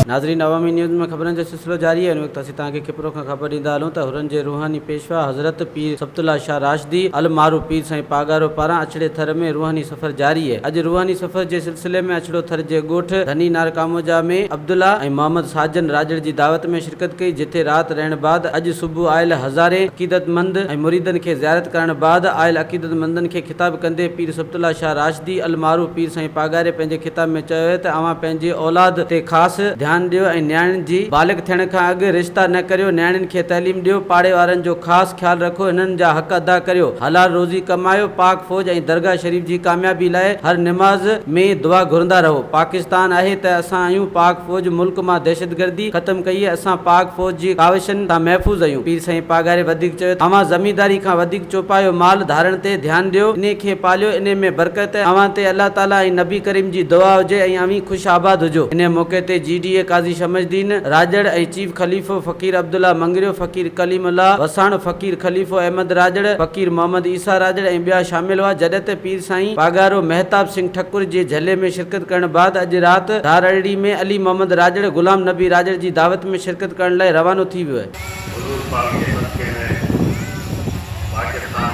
ناظرين عوامي نيوز ۾ خبرن جو سلسلو جاري آهي ان وقت اسين توهان کي کپرو کان خبر ڏيندا هلون ته حرن جي روحاني پيشوا حضرت پير سبط الله شاهه راشدي المعروف پير سائين پاڳارو پاران اڇڙي ٿر ۾ روحاني سفر جاري آهي اڄ روحاني سفر جي سلسلي ۾ اڇڙو ٿر جي ڳوٺ ڌني نار ڪاموجا ۾ عبدالله ۽ محمد ساجن راڄڙ جي دعوت ۾ شرڪت ڪئي جتي رات رهڻ بعد اڄ صبح آيل هزارين عقيدتمند ۽ مريدن کي زيارت ڪرڻ بعد آيل عقيدتمندن کي خطاب ڪندي پير سبط الله شاهه راشدي المعروف پير سائين پاڳاري پنهنجي خطاب ۾ چيو ته اوهان پنهنجي اولاد تي خاص ڌيان ڏيو ۽ نياڻين جي بالغ ٿيڻ کان اڳ رشتا نه ڪريو، نياڻين کي تعليم ڏيو، پاڙي وارن جو خاص خيال رکو، هنن جا حق ادا ڪريو، حلال روزي ڪمايو، پاڪ فوج ۽ درگاهه شريف جي ڪاميابي لاء هر نماز ۾ دعا گهرندا رهو، پاڪستان آهي ته اسان آهيون، پاڪ فوج ملڪ مان دهشتگردي ختم ڪئي، اسان پاڪ فوج جي ڪاوشن سان محفوظ آهيون. پير سائين پاڳاري وڌيڪ چيو ته اوهان زمينداري کان وڌيڪ چوپايو مال ڌارڻ تي ڌيان ڏيو، انهي کي پاليو، انهي ۾ برڪت اوهان تي الله تعالي ۽ نبي ڪريم جي دعا هجي ۽ اوهين خوش آباد هجو. انهي موقعي تي G D A Qazi Shams Uddin Rajar ۽ chief خليفو فقير عبدالله مڱريو، فقير ڪليم الله وساڻ، فقير خليفو احمد راڄڙ، فقير محمد عيسيٰ راڄڙ ۽ ٻيا شامل هئا، جڏهن ته پير سائين پاڳارو مهتاب سنگهه ٺڪر جي جهلي ۾ شرڪت ڪرڻ بعد اڄ رات ڌارڙڙي ۾ علي محمد راڄڙ، غلام نبي راڄڙ جي دعوت ۾ شرڪت ڪرڻ لاء روانو ٿي ويو. حضور پاڪ جي صدقي ۾ پاڪستان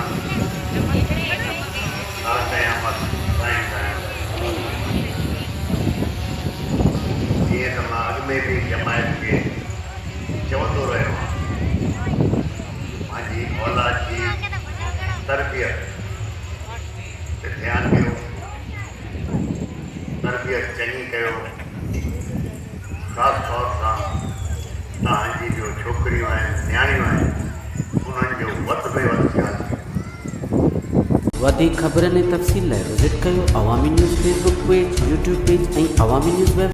تا قيامت قائم رهندو. جيئن ته مان اڳ ۾ به جماعت کي چوندو رهيو آهيان پنهنجي اولاد جي تربيت تي ڌيان ڏيو، تربيت چڱي ڪيو. خاص طور سان توهان جي جو ڇوڪريون آهن، نياڻيون آهن، انهن جو وڌ ۾ وڌ خيال ڪيو. وڌيڪ خبرن ۽ تفصيل لاء وزٽ ڪيو Awami news Facebook page, YouTube page ۽ Awami news web.